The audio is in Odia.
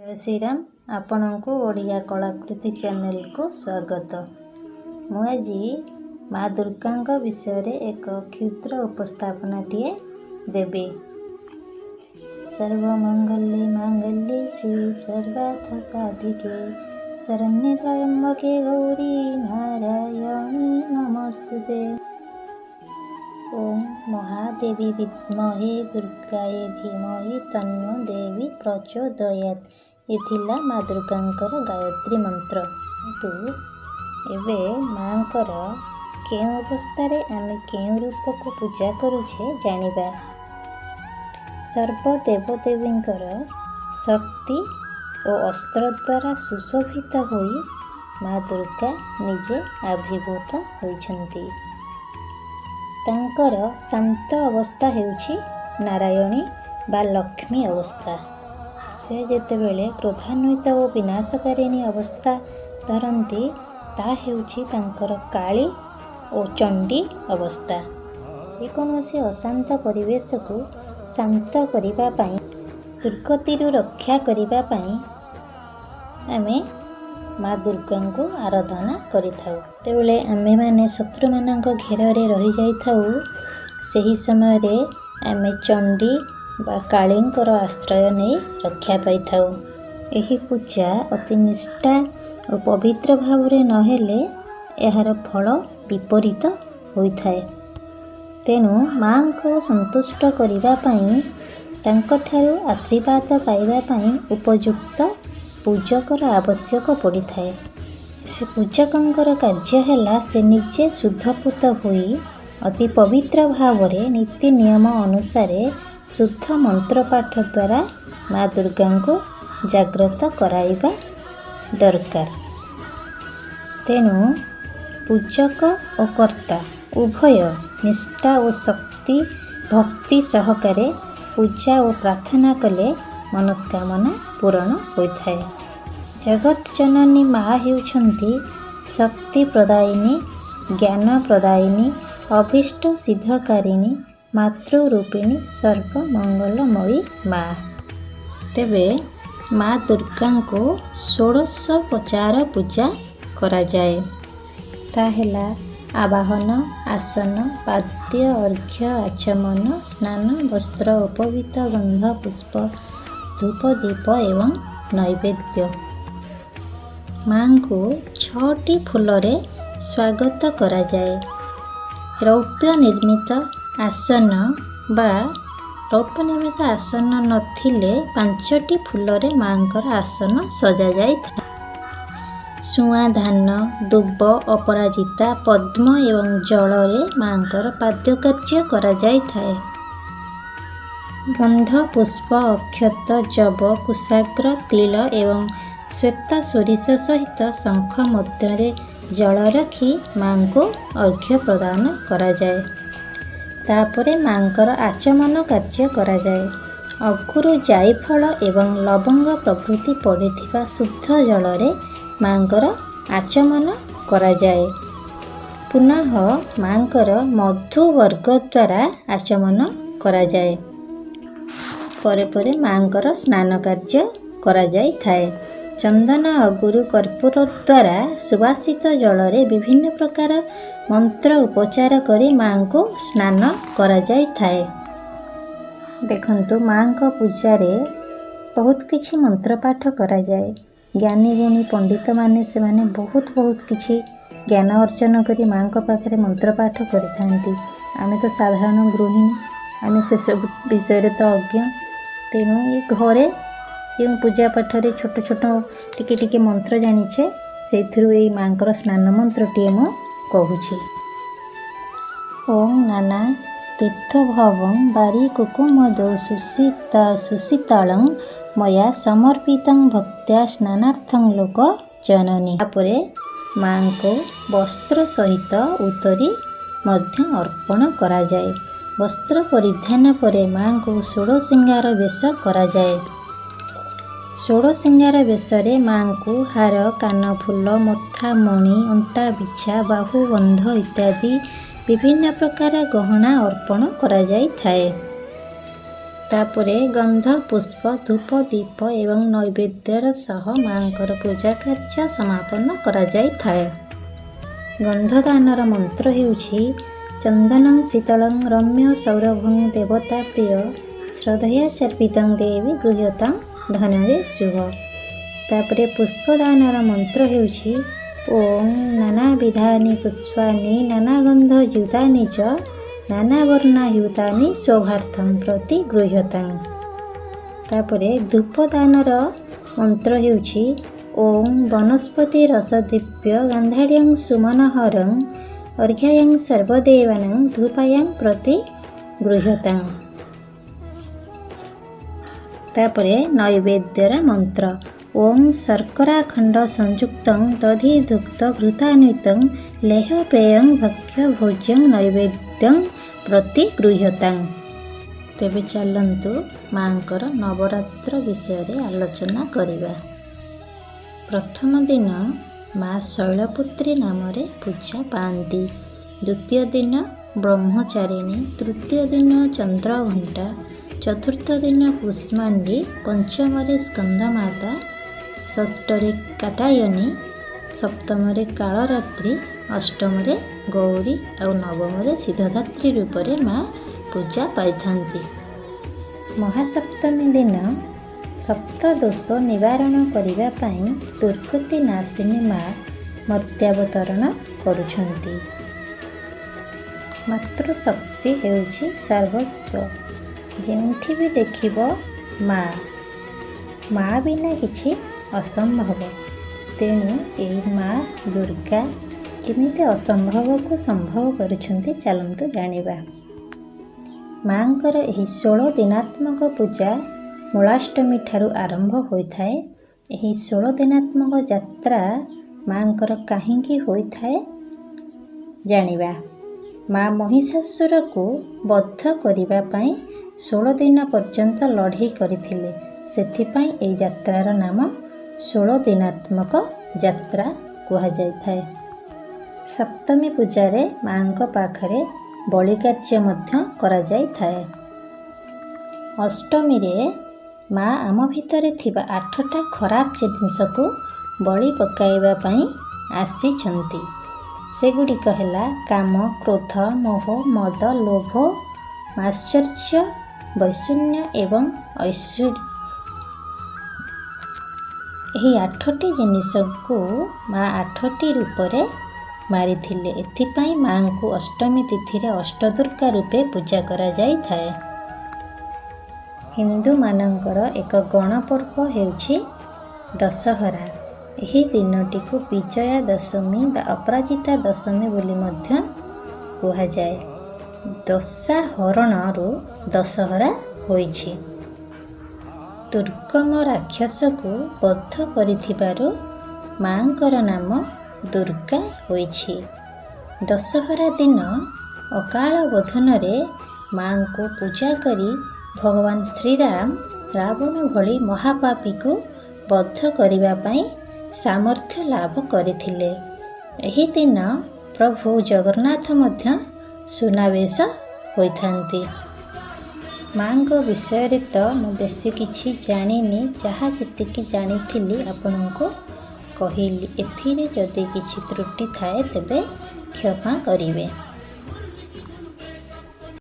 ଜୟ ଶ୍ରୀରାମ। ଆପଣଙ୍କୁ ଓଡ଼ିଆ କଳାକୃତି ଚ୍ୟାନେଲକୁ ସ୍ୱାଗତ। ମୁଁ ଆଜି ମା ଦୁର୍ଗାଙ୍କ ବିଷୟରେ ଏକ କ୍ଷୁଦ୍ର ଉପସ୍ଥାପନାଟିଏ ଦେବି। ସର୍ବମଙ୍ଗଲେ ମାଙ୍ଗଲ୍ୟେ ଶିବେ ସର୍ବାର୍ଥ ସାଧିକେ ଶରଣ୍ୟେ ତ୍ର୍ୟମ୍ବକେ ଗୌରୀ ନାରାୟଣୀ ନମସ୍ତୁତେ। ଓଁ ମହାଦେବୀ ବିଦ୍ମହେ ଦୁର୍ଗାୟ ଧୀମହି ତନ୍ନୋ ଦେବୀ ପ୍ରଚୋଦୟାତ୍। ଏ ଥିଲା ମା ଦୁର୍ଗାଙ୍କର ଗାୟତ୍ରୀ ମନ୍ତ୍ର। କିନ୍ତୁ ଏବେ ମାଙ୍କର କେଉଁ ଅବସ୍ଥାରେ ଆମେ କେଉଁ ରୂପକୁ ପୂଜା କରୁଛେ ଜାଣିବା। ସର୍ବ ଦେବଦେବୀଙ୍କର ଶକ୍ତି ଓ ଅସ୍ତ୍ର ଦ୍ୱାରା ସୁଶୋଭିତ ହୋଇ ମା ଦୁର୍ଗା ନିଜେ ଆବିର୍ଭୂତ ହୋଇଛନ୍ତି। ତାଙ୍କର ଶାନ୍ତ ଅବସ୍ଥା ହେଉଛି ନାରାୟଣୀ ବା ଲକ୍ଷ୍ମୀ ଅବସ୍ଥା। ସେ ଯେତେବେଳେ କ୍ରୋଧାନ୍ୱିତ ଓ ବିନାଶକାରିଣୀ ଅବସ୍ଥା ଧରନ୍ତି, ତାହା ହେଉଛି ତାଙ୍କର କାଳୀ ଓ ଚଣ୍ଡୀ ଅବସ୍ଥା। ଯେକୌଣସି ଅଶାନ୍ତ ପରିବେଶକୁ ଶାନ୍ତ କରିବା ପାଇଁ, ଦୁର୍ଗତିରୁ ରକ୍ଷା କରିବା ପାଇଁ ଆମେ ମା ଦୁର୍ଗାଙ୍କୁ ଆରାଧନା କରିଥାଉ। ଯେତେବେଳେ ଆମ୍ଭେମାନେ ଶତ୍ରୁମାନଙ୍କ ଘେରରେ ରହିଯାଇଥାଉ, ସେହି ସମୟରେ ଆମେ ଚଣ୍ଡୀ ବା କାଳୀଙ୍କର ଆଶ୍ରୟ ନେଇ ରକ୍ଷା ପାଇଥାଉ। ଏହି ପୂଜା ଅତି ନିଷ୍ଠା ଓ ପବିତ୍ର ଭାବରେ ନହେଲେ ଏହାର ଫଳ ବିପରୀତ ହୋଇଥାଏ। ତେଣୁ ମାଙ୍କୁ ସନ୍ତୁଷ୍ଟ କରିବା ପାଇଁ, ତାଙ୍କଠାରୁ ଆଶୀର୍ବାଦ ପାଇବା ପାଇଁ ଉପଯୁକ୍ତ ପୂଜକର ଆବଶ୍ୟକ ପଡ଼ିଥାଏ। ସେ ପୂଜକଙ୍କର କାର୍ଯ୍ୟ ହେଲା, ସେ ନିଜେ ଶୁଦ୍ଧପୂତ ହୋଇ ଅତି ପବିତ୍ର ଭାବରେ ନୀତି ନିୟମ ଅନୁସାରେ ଶୁଦ୍ଧ ମନ୍ତ୍ରପାଠ ଦ୍ୱାରା ମା ଦୁର୍ଗାଙ୍କୁ ଜାଗ୍ରତ କରାଇବା ଦରକାର। ତେଣୁ ପୂଜକ ଓ କର୍ତ୍ତା ଉଭୟ ନିଷ୍ଠା ଓ ଶକ୍ତି ଭକ୍ତି ସହକାରେ ପୂଜା ଓ ପ୍ରାର୍ଥନା କଲେ ମନସ୍କାମନା ପୂରଣ ହୋଇଥାଏ। ଜଗତ ଜନନୀ ମା ହେଉଛନ୍ତି ଶକ୍ତି ପ୍ରଦାୟିନୀ, ଜ୍ଞାନ ପ୍ରଦାୟିନୀ, ଅଭୀଷ୍ଟ ସିଦ୍ଧକାରିଣୀ, ମାତୃରୂପିଣୀ, ସର୍ବମଙ୍ଗଳମୟୀ ମା। ତେବେ ମା ଦୁର୍ଗାଙ୍କୁ ଷୋଡ଼ଶୋପଚାର ପୂଜା କରାଯାଏ। ତା ହେଲା ଆବାହନ, ଆସନ, ପାଦ୍ୟ, ଅର୍ଘ୍ୟ, ଆଚମନ, ସ୍ନାନ, ବସ୍ତ୍ର, ଉପବୀତ, ଗନ୍ଧ, ପୁଷ୍ପ, ଧୂପ, ଦୀପ ଏବଂ ନୈବେଦ୍ୟ। ମାଙ୍କୁ 6ଟି ଫୁଲରେ ସ୍ୱାଗତ କରାଯାଏ। ରୌପ୍ୟ ନିର୍ମିତ ଆସନ ବା ରୌପ୍ୟ ନିର୍ମିତ ଆସନ ନଥିଲେ 5ଟି ଫୁଲରେ ମାଙ୍କର ଆସନ ସଜାଯାଇଥାଏ। ସୁଆଁ ଧାନ, ଦୁବ, ଅପରାଜିତା, ପଦ୍ମ ଏବଂ ଜଳରେ ମାଙ୍କର ପାଦ୍ୟ କାର୍ଯ୍ୟ କରାଯାଇଥାଏ। ଗନ୍ଧ, ପୁଷ୍ପ, ଅକ୍ଷତ, ଯବ, କୁଶାଗ୍ର, ତିଳ ଏବଂ ଶ୍ୱେତ ସୋରିଷ ସହିତ ଶଙ୍ଖ ମଧ୍ୟରେ ଜଳ ରଖି ମାଙ୍କୁ ଅର୍ଘ୍ୟ ପ୍ରଦାନ କରାଯାଏ। ତାପରେ ମାଙ୍କର ଆଚମନ କାର୍ଯ୍ୟ କରାଯାଏ। ଅଗୁରୁ, ଜାଇଫଳ ଏବଂ ଲବଙ୍ଗ ପ୍ରଭୃତି ପଡ଼ିଥିବା ଶୁଦ୍ଧ ଜଳରେ ମାଙ୍କର ଆଚମନ କରାଯାଏ। ପୁନଃ ମାଙ୍କର ମଧୁବର୍ଗ ଦ୍ୱାରା ଆଚମନ କରାଯାଏ। ପରେ ପରେ ମାଙ୍କର ସ୍ନାନ କାର୍ଯ୍ୟ କରାଯାଇଥାଏ। ଚନ୍ଦନ, ଅଗୁରୁ, କର୍ପୂର ଦ୍ୱାରା ସୁବାସିତ ଜଳରେ ବିଭିନ୍ନ ପ୍ରକାର ମନ୍ତ୍ର ଉପଚାର କରି ମାଙ୍କୁ ସ୍ନାନ କରାଯାଇଥାଏ। ଦେଖନ୍ତୁ, ମାଙ୍କ ପୂଜାରେ ବହୁତ କିଛି ମନ୍ତ୍ରପାଠ କରାଯାଏ। ଜ୍ଞାନୀ ଗୁଣୀ ପଣ୍ଡିତମାନେ ସେମାନେ ବହୁତ ବହୁତ କିଛି ଜ୍ଞାନ ଅର୍ଜନ କରି ମାଙ୍କ ପାଖରେ ମନ୍ତ୍ରପାଠ କରିଥାନ୍ତି। ଆମେ ତ ସାଧାରଣ ଗୃହିଣୀ, ଆମେ ସେସବୁ ବିଷୟରେ ତ ଅଜ୍ଞ। ତେଣୁ ଏ ଘରେ ଯେଉଁ ପୂଜା ପାଠରେ ଛୋଟ ଛୋଟ ଟିକେ ଟିକେ ମନ୍ତ୍ର ଜାଣିଛେ, ସେଇଥିରୁ ଏଇ ମାଙ୍କର ସ୍ନାନ ମନ୍ତ୍ରଟିଏ ମୁଁ କହୁଛି। ଓଁ ନାନା ତୀର୍ଥୋଦ୍ଭବଂ ବାରି କୁକୁମଦୌ ସୁଶୀତଳଂ ମୟା ସମର୍ପିତଂ ଭକ୍ତ୍ୟା ସ୍ନାନାର୍ଥଂ ଲୋକ ଜନନୀ। ତାପରେ ମାଙ୍କୁ ବସ୍ତ୍ର ସହିତ ଉତ୍ତରୀ ମଧ୍ୟ ଅର୍ପଣ କରାଯାଏ। ବସ୍ତ୍ର ପରିଧାନ ପରେ ମାଙ୍କୁ ଷୋଡ଼ ସିଙ୍ଗାର ବେଶ କରାଯାଏ। ଷୋଡ଼ ସିଙ୍ଗାର ବେଶରେ ମାଙ୍କୁ ହାର, କାନଫୁଲ, ମଥାମଣି, ଅଣ୍ଟା ବିଛା, ବାହୁବନ୍ଧ ଇତ୍ୟାଦି ବିଭିନ୍ନ ପ୍ରକାର ଗହଣା ଅର୍ପଣ କରାଯାଇଥାଏ। ତାପରେ ଗନ୍ଧ, ପୁଷ୍ପ, ଧୂପ, ଦୀପ ଏବଂ ନୈବେଦ୍ୟର ସହ ମାଙ୍କର ପୂଜା କାର୍ଯ୍ୟ ସମାପନ କରାଯାଇଥାଏ। ଗନ୍ଧଦାନର ମନ୍ତ୍ର ହେଉଛି ଚନ୍ଦନଂ ଶୀତଳଂ ରମ୍ୟ ସୌରଭଂ ଦେବତା ପ୍ରିୟ ଶ୍ରଦ୍ଧୟା ଚାର୍ପିତଂ ଦେବୀ ଗୃହ୍ୟତାଂ ଧନରେ ଶୁଭ। ତାପରେ ପୁଷ୍ପଦାନର ମନ୍ତ୍ର ହେଉଛି ଓଁ ନାନାବିଧାନି ପୁଷ୍ପାନି ନାନାଗନ୍ଧ ଯୁତାନି ଚ ନାନାବର୍ଣ୍ଣାୟୁତାନି ଶୋଭାର୍ଥଂ ପ୍ରତି ଗୃହ୍ୟତାଂ। ତାପରେ ଧୂପଦାନର ମନ୍ତ୍ର ହେଉଛି ଓଁ ବନସ୍ପତି ରସ ଦିବ୍ୟ ଗାନ୍ଧାଢ଼୍ୟଂ ସୁମନୋହରଂ ଅର୍ଘ୍ୟାୟଂ ସର୍ବଦେବାନାଂ ଧୂପାୟାଂ ପ୍ରତି ଗୃହ୍ୟତାଂ। ତାପରେ ନୈବେଦ୍ୟର ମନ୍ତ୍ର ଓଁ ଶର୍କରାଖଣ୍ଡ ସଂଯୁକ୍ତଂ ଦଧି ଦୁଗ୍ଧ ଘୃତାନ୍ୱିତଂ ଲେହ୍ୟ ପେୟଂ ଭକ୍ଷ୍ୟ ଭୋଜ୍ୟଂ ନୈବେଦ୍ୟଂ ପ୍ରତି ଗୃହ୍ୟତାଂ। ତେବେ ଚାଲନ୍ତୁ ମାଙ୍କର ନବରାତ୍ର ବିଷୟରେ ଆଲୋଚନା କରିବା। ପ୍ରଥମ ଦିନ ମା ଶୈଳପୁତ୍ରୀ ନାମରେ ପୂଜା ପାଆନ୍ତି। ଦ୍ୱିତୀୟ ଦିନ ବ୍ରହ୍ମଚାରିଣୀ, ତୃତୀୟ ଦିନ ଚନ୍ଦ୍ରଘଣ୍ଟା, ଚତୁର୍ଥ ଦିନ କୁଷ୍ମାଣ୍ଡୀ, ପଞ୍ଚମରେ ସ୍କନ୍ଦମାତା, ଷଷ୍ଠରେ କାତ୍ୟାୟନୀ, ସପ୍ତମରେ କାଳରାତ୍ରି, ଅଷ୍ଟମରେ ଗୌରୀ ଆଉ ନବମରେ ସିଦ୍ଧିଦାତ୍ରୀ ରୂପରେ ମା ପୂଜା ପାଇଥାନ୍ତି। ମହାସପ୍ତମୀ ଦିନ ସପ୍ତଦୋଷ ନିବାରଣ କରିବା ପାଇଁ ଦୁର୍ଗତି ନାଶିନୀ ମା ମର୍ତ୍ତ୍ୟାବତରଣ କରୁଛନ୍ତି। ମାତୃଶକ୍ତି ହେଉଛି ସର୍ବସ୍ୱ। ଯେଉଁଠି ବି ଦେଖିବ ମା, ମା ବିନା କିଛି ଅସମ୍ଭବ। ତେଣୁ ଏଇ ମା ଦୁର୍ଗା କେମିତି ଅସମ୍ଭବକୁ ସମ୍ଭବ କରୁଛନ୍ତି, ଚାଲନ୍ତୁ ଜାଣିବା। ମାଙ୍କର ଏହି 16 ଦିନାତ୍ମକ ପୂଜା ମୂଳାଷ୍ଟମୀ ଠାରୁ ଆରମ୍ଭ ହୋଇଥାଏ। ଏହି 16 ଦିନାତ୍ମକ ଯାତ୍ରା ମାଙ୍କର କାହିଁକି ହୋଇଥାଏ, ଜାଣିବା। ମା ମହିଷାସୁରକୁ ବଧ କରିବା ପାଇଁ 16 ଦିନ ପର୍ଯ୍ୟନ୍ତ ଲଢ଼େଇ କରିଥିଲେ। ସେଥିପାଇଁ ଏହି ଯାତ୍ରାର ନାମ 16 ଦିନାତ୍ମକ ଯାତ୍ରା କୁହାଯାଇଥାଏ। ସପ୍ତମୀ ପୂଜାରେ ମାଙ୍କ ପାଖରେ ବଳି କାର୍ଯ୍ୟ ମଧ୍ୟ କରାଯାଇଥାଏ। ଅଷ୍ଟମୀରେ ମା ଆମ ଭିତରେ ଥିବା ଆଠଟା ଖରାପ ଜିନିଷକୁ ବଳି ପକାଇବା ପାଇଁ ଆସିଛନ୍ତି। ସେଗୁଡ଼ିକ ହେଲା କାମ, କ୍ରୋଧ, ମୋହ, ମଦ, ଲୋଭ, ମାତ୍ସର୍ଯ୍ୟ, ବୈଷମ୍ୟ ଏବଂ ଅସୂୟା। ଏହି ଆଠଟି ଜିନିଷକୁ ମା ଆଠଟି ରୂପରେ ମାରିଥିଲେ। ଏଥିପାଇଁ ମାଙ୍କୁ ଅଷ୍ଟମୀ ତିଥିରେ ଅଷ୍ଟଦୁର୍ଗା ରୂପେ ପୂଜା କରାଯାଇଥାଏ। ହିନ୍ଦୁମାନଙ୍କର ଏକ ଗଣପର୍ବ ହେଉଛି ଦଶହରା। ଏହି ଦିନଟିକୁ ବିଜୟା ଦଶମୀ ବା ଅପରାଜିତା ଦଶମୀ ବୋଲି ମଧ୍ୟ କୁହାଯାଏ। ଦଶାହରଣରୁ ଦଶହରା ହୋଇଛି। ଦୁର୍ଗମ ରାକ୍ଷସକୁ ବଧ କରିଥିବାରୁ ମାଙ୍କର ନାମ ଦୁର୍ଗା ହୋଇଛି। ଦଶହରା ଦିନ ଅକାଳ ବୋଧନରେ ମାଙ୍କୁ ପୂଜା କରି ଭଗବାନ ଶ୍ରୀରାମ ରାବଣ ଭଳି ମହାପାପୀକୁ ବଧ କରିବା ପାଇଁ ସାମର୍ଥ୍ୟ ଲାଭ କରିଥିଲେ। ଏହି ଦିନ ପ୍ରଭୁ ଜଗନ୍ନାଥ ମଧ୍ୟ ସୁନାବେଶ ହୋଇଥାନ୍ତି। ମାଙ୍କ ବିଷୟରେ ତ ମୁଁ ବେଶୀ କିଛି ଜାଣିନି। ଯାହା ଯେତିକି ଜାଣିଥିଲି, ଆପଣଙ୍କୁ କହିଲି। ଏଥିରେ ଯଦି କିଛି ତ୍ରୁଟି ଥାଏ, ତେବେ କ୍ଷମା କରିବେ।